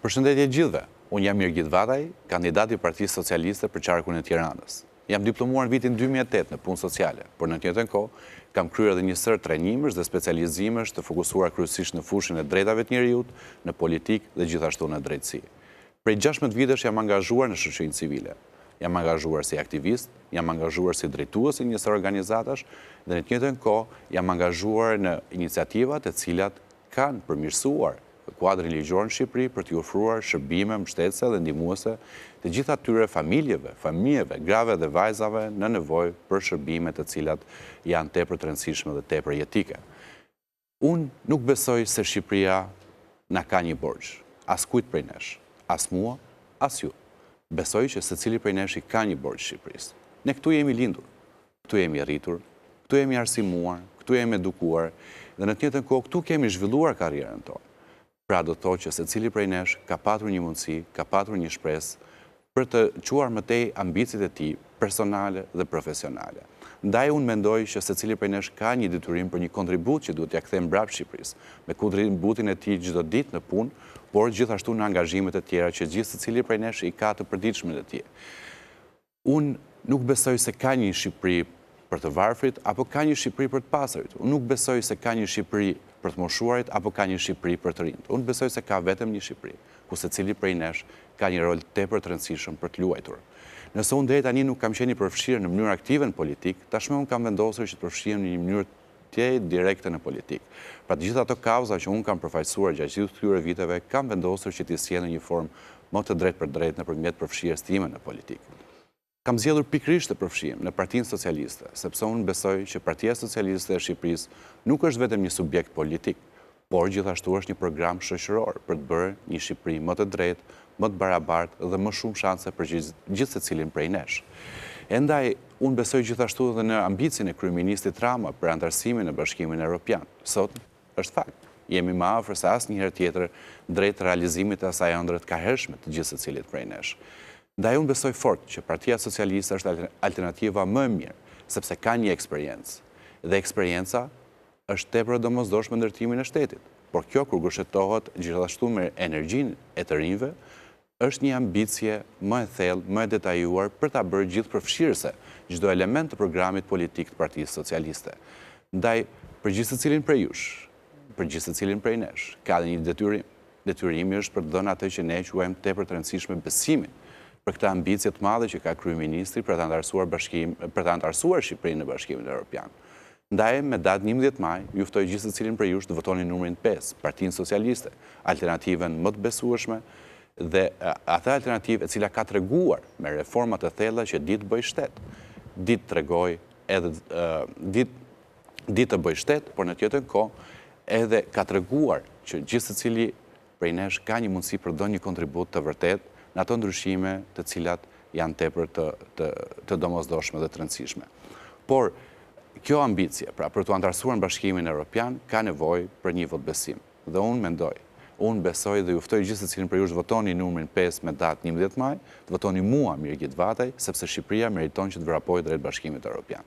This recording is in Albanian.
Përshëndetje gjithëve. Unë jam Mirgit Vataj, kandidat i Partisë Socialiste për qarkun e Tiranës. Jam diplomuar në vitin 2008 në punë sociale, por në të njëjtën kohë kam kryer edhe një sërë trajnimesh dhe specializimesh të fokusuara kryesisht në fushën e drejtave të njeriut, në politikë dhe gjithashtu në drejtësi. Prej 16 vitesh jam angazhuar në shoqërinë civile. Jam angazhuar si aktivist, jam angazhuar si drejtues i një sërë organizatash dhe në të njëjtën kohë jam angazhuar në iniciativa të cilat kanë përmirësuar kuadrin ligjor në Shqipëri për t'i ofruar shërbime mbështetëse dhe ndihmuese të gjithë atyre familjeve, fëmijëve, grave dhe vajzave në nevojë për shërbime të cilat janë tepër të rëndësishme dhe tepër jetike. Unë nuk besoj se Shqipëria na ka një borxh, askujt prej nesh, as mua, as ju. Besoj që secili prej nesh i ka një borxh Shqipërisë. Ne këtu jemi lindur, këtu jemi rritur, këtu jemi arsimuar, këtu jemi edukuar dhe në të njëjtën kohë këtu kemi zhvilluar karrierën tonë. Pra do të thotë që secili prej nesh ka patur një mundësi, ka patur një shpresë për të çuar më tej ambiciet e tij personale dhe profesionale. Ndaj unë mendoj që secili prej nesh ka një detyrim për një kontribut që duhet t'ia kthejë mbrapsht Shqipërisë, me kontributin e tij çdo ditë në punë, por gjithashtu në angazhimet e tjera që gjithsecili prej nesh i ka të përditshmet e tij. Unë nuk besoj se ka një Shqipëri për të varfrit apo ka një Shqipëri për të pasurit. Unë nuk besoj se ka një Shqipëri për të moshuarit apo ka një Shqipëri për të rinjtë. Unë besoj se ka vetëm një Shqipëri, ku secili prej nesh ka një rol tepër të rëndësishëm për të luajtur. Nëse unë deri tani nuk kam qenë i përfshirë në mënyrë aktive në politikë, tashmë unë kam vendosur që të përfshihem në një mënyrë tejet direkte në politikë. Pra të gjitha ato kauza që unë kam përfaqësuar gjatë gjithë këtyre viteve, kam vendosur që t'i sjell në një formë më të drejtpërdrejtë nëpërmjet përfshirjes time në politikë. Kam zgjedhur pikërisht të përfshihem në Partinë Socialiste, sepse unë besoj që Partia Socialiste e Shqipërisë nuk është vetëm një subjekt politik, por gjithashtu është një program shoqëror për të bërë një Shqipëri më të drejtë, më të barabartë dhe më shumë shanse për gjithsecilin prej nesh. E ndaj, unë besoj gjithashtu edhe në ambicien e kryeministrit Rama për anëtarësimin në Bashkimin Europian. Sot është fakt, jemi më afër se asnjëherë tjetër drejt realizimit të asaj ëndrre të kahershme të gjithsecilit prej nesh. Ndaj unë besoj fort që Partia Socialiste është alternativa më e mirë, sepse ka një eksperiencë. Dhe eksperienca është tepër e domosdoshme në ndërtimin e shtetit, por kjo kur gërshetohet gjithashtu me energjinë e të rinjve, është një ambicie më e thellë, më e detajuar për ta bërë gjithëpërfshirëse çdo element të programit politik të Partisë Socialiste. Ndaj, për gjithsecilin prej jush, për gjithsecilin prej nesh, ka dhe një detyrim. Detyrimi është për të dhënë atë që ne e quajmë tepër të rëndësishme besimin për këtë ambicie të madhe që ka kryeministri për të anëtarësuar bashkim, për të anëtarësuar Shqipërinë në Bashkimin Evropian. Ndaj, me datë 11 maj, ju ftoj gjithsecilin prej jush të votoni numrin 5, Partinë Socialiste, alternativën më të besueshme dhe atë alternativë e cila ka treguar me reforma të thella që di të bëjë shtet, di të tregojë edhe di di të bëjë shtet, por në të njëjtën kohë edhe ka treguar që gjithsecili prej nesh ka një mundësi për të dhënë një kontribut të vërtetë në ato ndryshime të cilat janë tepër të, të, të domosdoshme dhe të rëndësishme. Por, kjo ambicie, pra për t'u anëtarësuar në Bashkimin Evropian, ka nevojë për një votëbesim. Dhe unë mendoj, unë besoj dhe ju ftoj gjithsecilin prej jush të votoni numrin 5 me datë 11 maj, të votoni mua Mirgit Vataj, sepse Shqipëria meriton që të vrapojë drejt Bashkimit Evropian.